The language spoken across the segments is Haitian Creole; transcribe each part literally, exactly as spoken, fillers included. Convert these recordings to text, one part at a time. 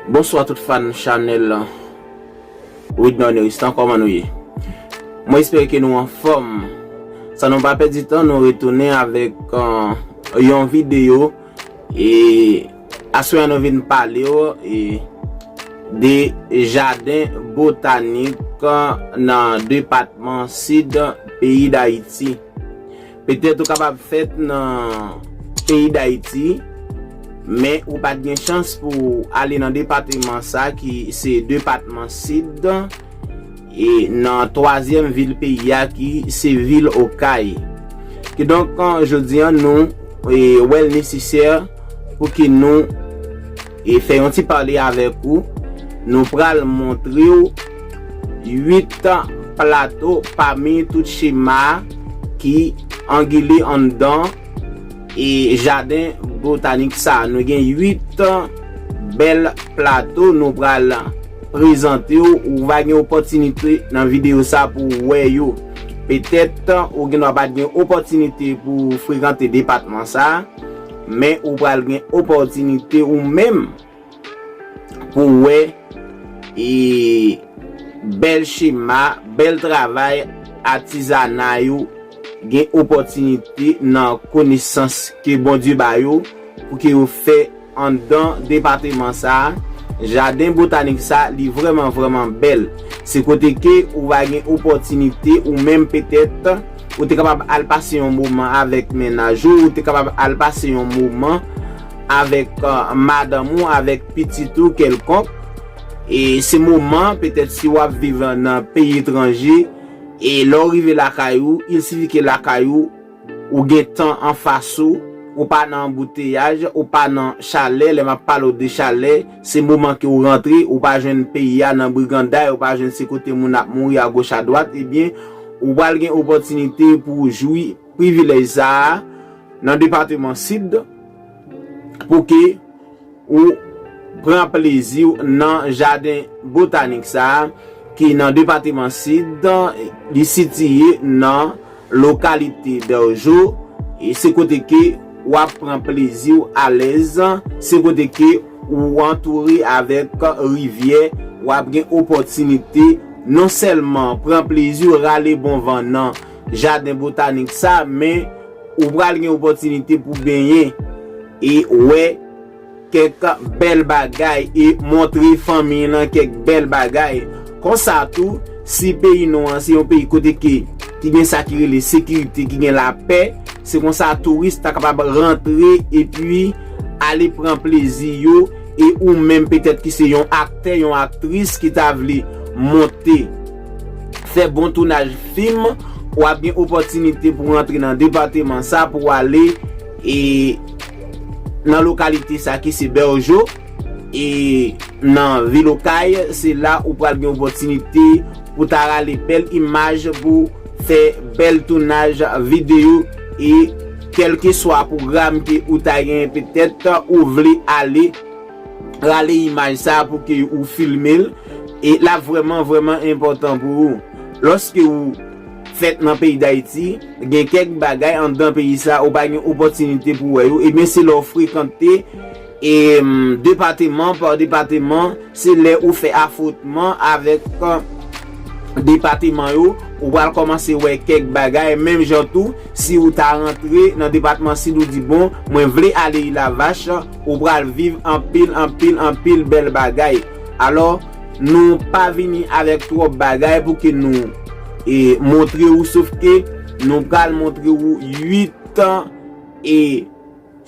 Bonswa tout fan chanèl Widner Neristan, kòman nou ye? Mwen espere ke nou anfòm. San nou pa pèdi tan, nou retounen avèk uh, yon videyo. E aswè a nou vin pale w e de jaden botanik nan depatman Sid peyi Dayiti. Petèt ou kapab fèt nan peyi Dayiti, men ou pa t gen chans pou w ale nan depatman sa ki se depatman Sid, e nan twazyèm vil peyi a ki se vil Okay. Kidonk, jodi a nou e, wè l nesesè pou ke nou e, fè yon ti pale avèk ou. Nou pral montre w uit plato pami tout chema ki angile anndan e jaden botanik sa. Nou gen uit bèl plato nou pral prezante w. Ou va gen opòtinite nan videyo sa pou w wè yo. Petèt ou gen dwa pa t gen opòtinite pou w frekante depatman sa, men ou pral gen opòtinite ou menm pou w wè e bèl chema, bèl travay atizana yo gen opòtinite nan konesans ke Bondye ba yo pou ke yo fè anndan depatman sa a. Jaden botanik sa a, li vrèman, vrèman bèl. Se kote ke ou va gen opòtinite, ou menm petèt, ou te kapab al pase yon moman avèk mennaj ou, ou te kapab al pase yon moman avèk uh, madanm ou, avèk pitit ou kèlkonk. E se moman, petèt si w ap viv nan peyi etranje, e lè w rive lakay ou, il sifi ke lakay ou, ou gen tan anfas ou, ou pa nan anbouteyaj, ou pa nan chalè. Lè m ap pale w de chalè, se moman ke w rantre, ou pa jwenn peyi a nan briganday, ou pa jwenn se kote moun ap mouri agoch adwat, ebyen, ou pral gen opòtinite pou w jwi privilèj sa a nan depatman Sid, pou ke ou pran plezi w nan jaden botanik sa a ki nan depatman Sid. Li sitiye nan lokalite Bèjo. E se kote ke w ap pran plezi w alèz. Se kote ke ou antoure avèk rivyè. W ap gen opòtinite non sèlman pran plezi w, rale bon van nan jaden botanik sa, men ou pral gen opòtinite pou benyen e wè kèk bèl bagay e montre fanmi lan kèk bèl bagay. Konsa tou, si peyi nou an se yon peyi kote ke, ki gen sa ki rele sekirite, ki gen lapè, se konsa touris ta kapab rantre epi ale pran plezi yo, e ou menm petèt ki se yon aktè, yon aktris ki ta vle monte, fè bon tounaj fim, w ap gen opòtinite pou rantre nan depatman sa pou w ale e nan lokalite sa ki se Bèjo, e nan vil Okay. Se la ou pral gen opòtinite pou ta rale bèl imaj, pou fè bèl tounaj videyo, e kèlkeswa pwogram ke ou ta gen, petèt ou vle ale rale imaj sa pou ke ou filme l, e l ap vrèman, vrèman enpòtan pou ou. Lòske ou fèt nan peyi Dayiti, gen kèk bagay anndan peyi sa ou pa gen opòtinite pou wè yo, ebyen se lè w frekante e, m, depatman pa depatman, se lè ou fè afwontman avèk depatman yo, ou pral kòmanse wè kèk bagay. Menm jan tou, si ou ta rantre nan depatman Sid, ou di, bon, mwen vle ale Ilavach, ou pral viv anpil, anpil, anpil bèl bagay. Alò, nou pa vini avèk twòp bagay pou ke nou e, montre ou, sof ke nou pral montre ou uit e,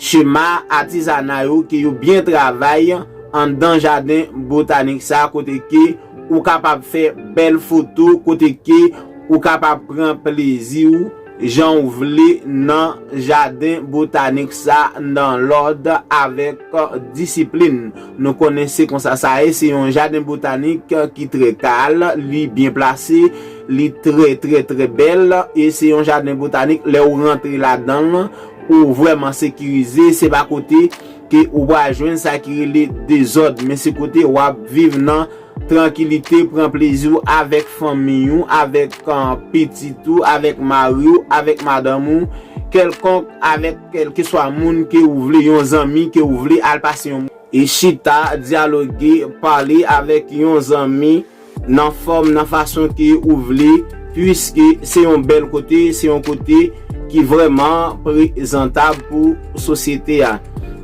chema atizana yo ke yo byen travay anndan jaden botanik sa, kote ke ou kapab fè bèl foto, kote ke ou kapab pran plezi w jan w vle nan jaden botanik sa, nan lòd, avèk disiplin. Nou konnen se konsa sa ye, se yon jaden botanik ki trè kal, li byen plase, li trè, trè, trè bèl, e se yon jaden botanik, lè w rantre ladan l, ou vrèman sekirize, se pa kote ke ou pral jwenn sa ki rele dezòd, men se kote w ap viv nan trankilite, pran plezi w avèk fanmi w, avèk, uh, pitit ou, avèk mari w, avèk madanm ou, kèlkonk, avèk kèlkeswa moun ke ou vle, yon zanmi ke ou vle al pase yon e chita, dyaloge, pale avèk yon zanmi nan fòm, nan fason ke ou vle, piske se yon bèl kote, se yon kote ki vrèman prezantab pou sosyete a.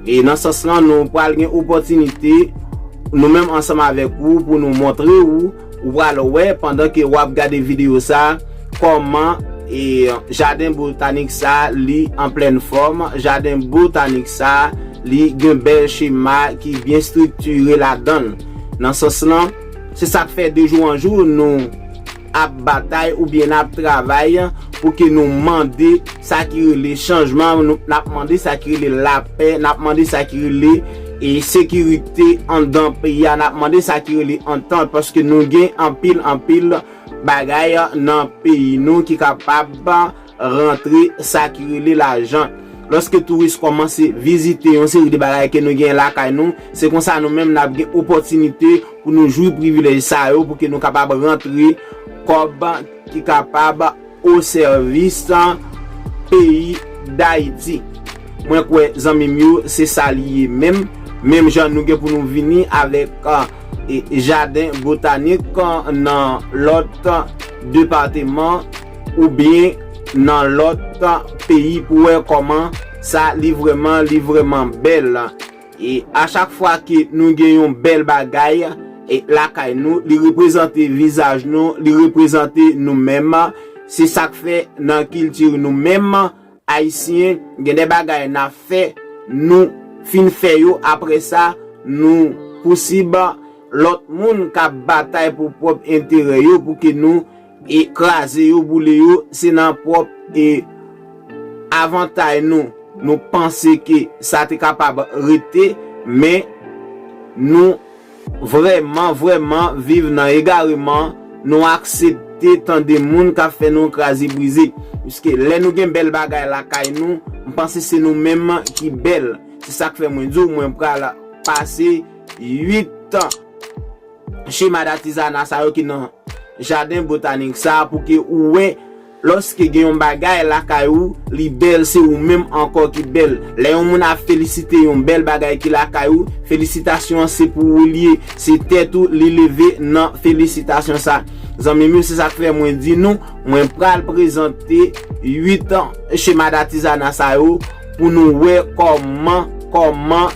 E nan sans lan, nou pral gen opòtinite, nou menm ansanm avèk ou, pou nou montre ou, ou pral wè pandan ke w ap gade videyo sa, kòman e jaden botanik sa li an plèn fòm, jaden botanik sa li gen bèl chema ki byen estriktire ladan l. Nan sans lan, se sa k fè de jou an jou nou ap batay oubyen n ap travay pou ke nou mande sa ki rele chanjman, nou, n ap mande sa ki rele lapè, n ap mande sa ki rele e sekirite anndan peyi a, n ap mande sa ki rele antant, paske nou gen anpil, anpil bagay nan peyi nou ki kapab rantre sa ki rele lajan. Lòske touris kòmanse vizite yon seri de bagay ke nou gen lakay nou, se konsa nou menm n ap gen opòtinite pou nou jwi privilèj sa yo, pou ke nou kapab rantre kòb ki kapab o sèvis peyi Dayiti. Mwen kwè, zanmi m yo, se sa li ye menm. Menm jan nou gen pou nou vini avèk, e, jaden botanik, e, nan lòt depatman oubyen nan lòt peyi pou wè kòman sa li vrèman, li vrèman bèl. E a chak fwa ke nou gen yon bèl bagay, e lakay nou, li reprezante vizaj nou, li reprezante nou menm. Se sa k fè nan kilti nou menm, Ayisyen, gen de bagay n ap fè, nou fin fè yo, apre sa, nou pousib lòt moun k ap batay pou pwòp enterè yo, pou ke nou e kraze yo, boule yo, se nan pwòp e avantay nou. Nou panse ke sa te kapab rete, men nou vrèman, vrèman viv nan egareman, nou aksepte tande moun k ap fè nou kraze brize. Piske lè nou gen bèl bagay lakay nou, m panse se nou menm ki bèl. Se sa k fè mwen di w, mwen pral pase uit chema datizana sa yo ki nan jaden botanik sa a pou ke ou wè, lòske gen yon bagay lakay ou, li bèl, se ou menm ankò ki bèl. Lè yon moun ap felisite yon bèl bagay ki lakay ou, felisitasyon an se pou ou li ye, se tèt ou li leve nan felisitasyon sa. Zanmi m yo, se sa k fè mwen di nou, mwen pral prezante uit chema datizana sa yo pou nou wè kòman, kòman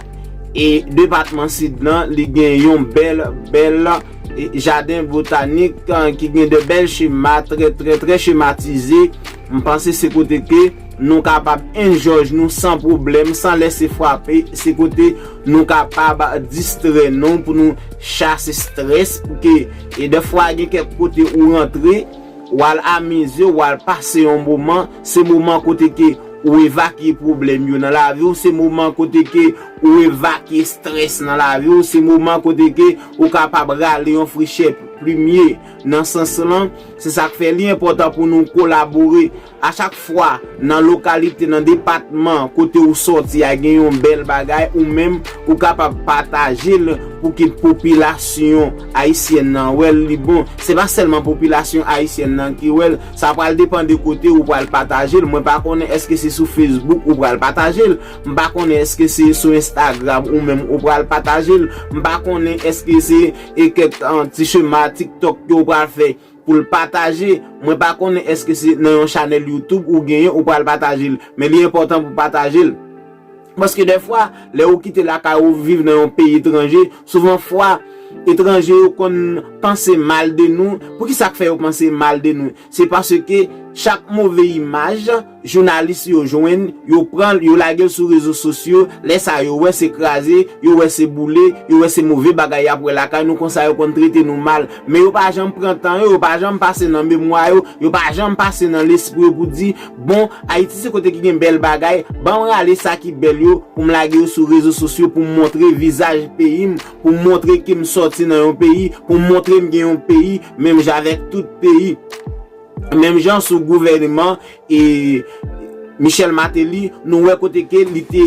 e depatman Sid lan, li gen yon bèl, bèl e jaden botanik, e, ki gen de bèl chema, trè, trè, trè chematize. M panse se kote ke nou kapab enjoy nou san pwoblèm, san lese frape. Se kote nou kapab distrè nou, pou nou chase strès, pou ke, e dèfwa gen kèk kote ou rantre, w al amize, w al pase yon moman, se moman kote ke ou evakye pwoblèm yo nan lavi w, se moman kote ke ou evakye strès nan lavi w, se moman kote ke ou kapab rale yon frechè plimye. Nan sans lan, se sa k fè li enpòtan pou nou kolabore. A chak fwa, nan lokalite, nan depatman kote ou sòti a, gen yon bèl bagay, ou menm, ou kapab pataje l pou ke popilasyon ayisyèn nan wè l, li bon. Se pa sèlman popilasyon ayisyèn nan ki wè l, sa pral depann de kote ou pral pataje l. Mwen pa konnen èske se sou Facebook ou pral pataje l. M pa konnen èske se sou Instagram ou menm ou pral pataje l. M pa konnen èske se e kèk, an, ti chema TikTok ke ou pral fè pou l pataje. Mwen pa konnen èske se nan yon chanèl YouTube ou genyen ou pral pataje l. Men li enpòtan pou pataje l. Paske dèfwa, lè ou kite lakay ou viv nan yon peyi etranje, souvan fwa, etranje yo konn panse mal de nou. Poukisa k fè yo panse mal de nou? Se paske chak move imaj jounalis yo jwenn, yo pran l, yo lage l sou rezo sosyo. Lè sa yo wè se kraze, yo wè se boule, yo wè se move bagay y ap wè lakay nou, konsa yo konn trete nou mal. Men yo pa janm pran tan yo, yo pa janm pase nan memwa yo, yo pa janm pase nan lespri yo pou di, bon, Ayiti se kote ki gen bèl bagay, ban m rale sa ki bèl yo pou m lage yo sou rezo sosyo, pou m montre vizaj peyi m, pou m montre ke m sòti nan yon peyi, pou m montre m gen yon peyi, menm jan avèk tout peyi. Menm jan sou gouvènman e Michel Martelly, nou wè kote ke li te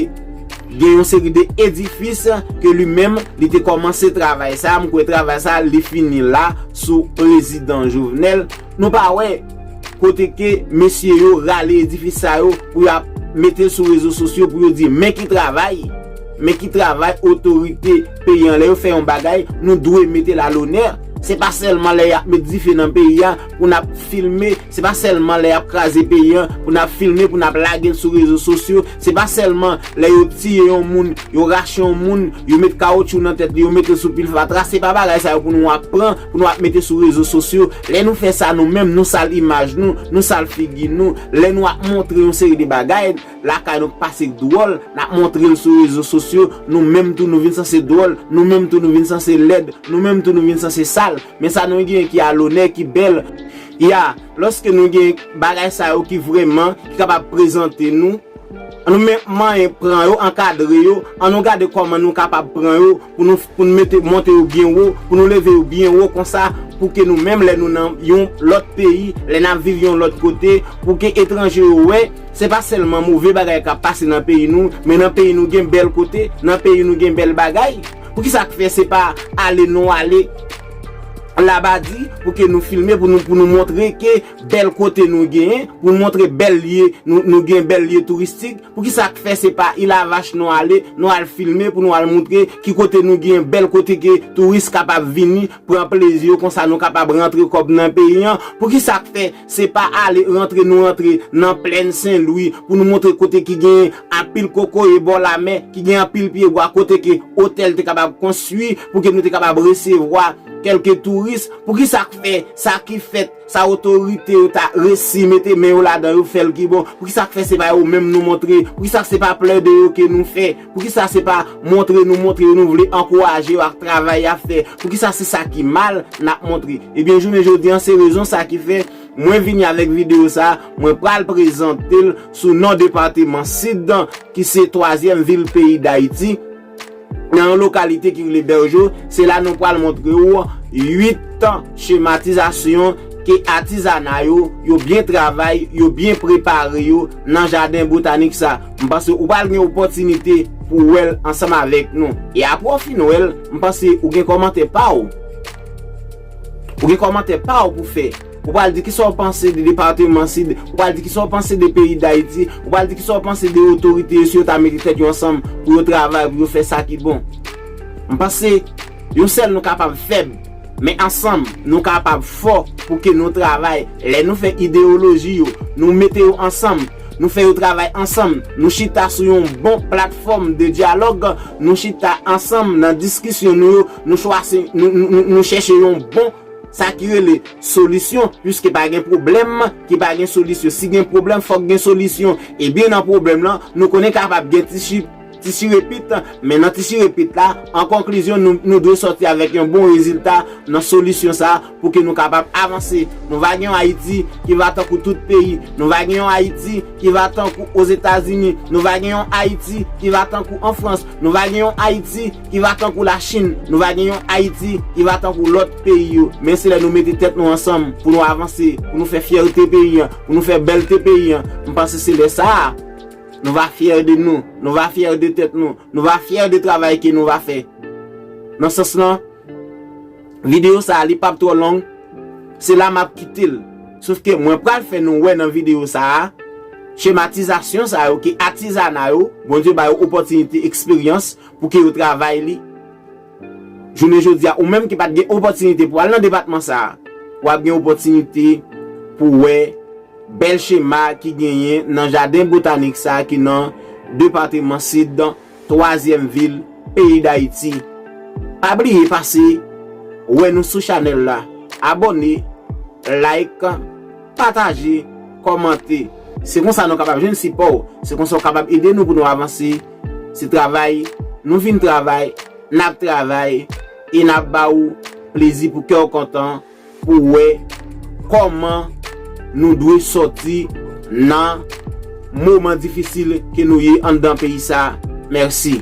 gen yon seri de edifis ke li menm, li te kòmanse travay sa. M kwè travay sa, li fini la sou prezidan Jovenel. Nou pa wè kote ke mesye yo rale edifis sa yo pou y ap mete l sou rezo sosyo pou yo di, men ki travay. men ki travay otorite peyi an. Lè yo fè yon bagay, nou dwe mete l a lonè. Se pa sèlman lè y ap met dife nan peyi a pou n ap filme, se pa sèlman lè y ap kraze peyi an pou n ap filme, pou n ap lage l sou rezo sosyo, se pa sèlman lè yo tiye yon moun, yo rache yon moun, yo met kawotchou nan tèt li, yo mete l sou pil fatra, se pa bagay sa yo pou nou ap pran, pou nou ap mete sou rezo sosyo. Lè nou fè sa nou menm, nou sal imaj nou, nou sal figi nou. Lè nou ap montre yon seri de bagay, lakay nou k pase k dwòl, n ap montre l sou rezo sosyo, nou menm tou nou vin sanse dwòl, nou menm tou nou vin sanse lèd, nou menm tou nou vin sanse sal. Men sa nou gen ki a lonè, ki bèl. Ya, lòske nou gen bagay sa yo ki vrèman, ki kapab prezante nou, an nou men manyen pran yo, ankadre yo, an nou gade kòman nou kapab pran yo, pou nou, pou nou mete, monte yo byen wo, pou nou leve yo byen wo konsa, pou ke nou menm, lè nou nan yon lòt peyi, lè n ap viv yon lòt kote, pou ke etranje yo wè, se pa sèlman move bagay k ap pase nan peyi nou, men nan peyi nou gen bèl kote, nan peyi nou gen bèl bagay. Poukisa k fè se pa ale nou ale labadi pou ke nou filme, pou nou, pou nou montre ke bèl kote nou genyen, pou nou montre bèl lye, nou, nou gen bèl lye touristik? Poukisa k fè se pa Ilavach nou ale, nou al filme pou nou al montre ki kote nou gen bèl kote ke touris kapab vini pran plezi yo, konsa nou kapab rantre kòb nan peyi an? Poukisa k fè se pa ale rantre nou rantre nan plèn Sen Lwi pou nou montre kote ki gen anpil kokoye bò lamè, ki gen anpil pyebwa, kote ke otèl te kapab konstwi pou ke nou te kapab resevwa kèlke touris? Poukisa k fè sa ki fèt, sa otorite yo ta resi mete men yo ladan yo fè l ki bon? Poukisa k fè se pa yo menm nou montre? Poukisa se pa plede yo ke nou fè? Poukisa se pa montre nou montre yo, nou vle ankouraje yo ak travay y ap fè? Poukisa se sa ki mal n ap montre? Ebyen, jounen jodi an, se rezon sa ki fè mwen vini avèk videyo sa, mwen pral prezante l sou non depatman Sid, ki se twazyèm vil peyi Dayiti, nan yon lokalite ki rele Bèjo. Se la nou pral montre w uit chematizasyon ke atizana yo, yo byen travay, yo byen prepare yo nan jaden botanik sa. M panse ou pral gen opòtinite pou wè l ansanm avèk nou. E apre w fin wè l, m panse ou gen kòmantè pa w. Ou gen kòmantè pa w pou fè. Ou pral di kisa w panse de depatman Sid, ou pral di kisa w panse de peyi Dayiti, ou pral di kisa w panse de otorite yo si yo ta mete tèt yo ansanm pou yo travay, pou yo fè sa ki bon. M panse yon sèl nou kapab fèb, men ansanm nou kapab fò pou ke nou travay. Lè nou fè ideyoloji yo, nou mete yo ansanm, nou fè yo travay ansanm, nou chita sou yon bon platfòm de dyalòg, nou chita ansanm nan diskisyon nou yo, nou chwasi, nou, nou, nou, nou chèche yon bon, sa ki rele solisyon, piske pa gen pwoblèm ki pa gen solisyon. Si gen pwoblèm, fòk gen solisyon. Ebyen, nan pwoblèm lan, nou konnen kapab gen ti chi-, ti chirepit, men nan ti chirepit la, an konklizyon, nou, nou dwe sòti avèk yon bon rezilta nan solisyon sa, pou ke nou kapab avanse. Nou va gen yon Ayiti ki va tankou tout peyi. Nou va gen yon Ayiti ki va tankou Ozetazini. Nou va gen yon Ayiti ki va tankou an Frans. Nou va gen yon Ayiti ki va tankou Lachin. Nou va gen yon Ayiti ki va tankou lòt peyi yo. Men se lè nou mete tèt nou ansanm pou nou avanse, pou nou fè fyète peyi an, pou nou fè bèlte peyi an. M panse se lè sa a, nou va fyè de nou, nou va fyè de tèt nou, nou va fyè de travay ke nou va fè. Nan sans lan, videyo sa a, li p ap twò long. Se la m ap kite l. Sof ke mwen pral fè nou wè nan videyo sa a, chematizasyon sa yo ke atizana yo, Bondye ba yo opòtinite, eksperyans pou ke yo travay li. Jounen jodi a, ou menm ki pa t gen opòtinite pou al nan depatman sa a, w ap gen opòtinite pou wè bèl chema ki genyen nan jaden botanik sa a ki nan depatman Sid, twazyèm vil peyi Dayiti. Pa bliye pase wè nou sou chanèl la. Abòne, like, pataje, kòmante. Se konsa nou kapab jwenn sipò w. Se konsa w kapab ede nou pou nou avanse. Se travay nou vin travay, n ap travay e n ap ba ou plezi pou kè w kontan, pou wè kòman nou dwe sòti nan moman difisil ke nou ye anndan peyi sa a. Mèsi.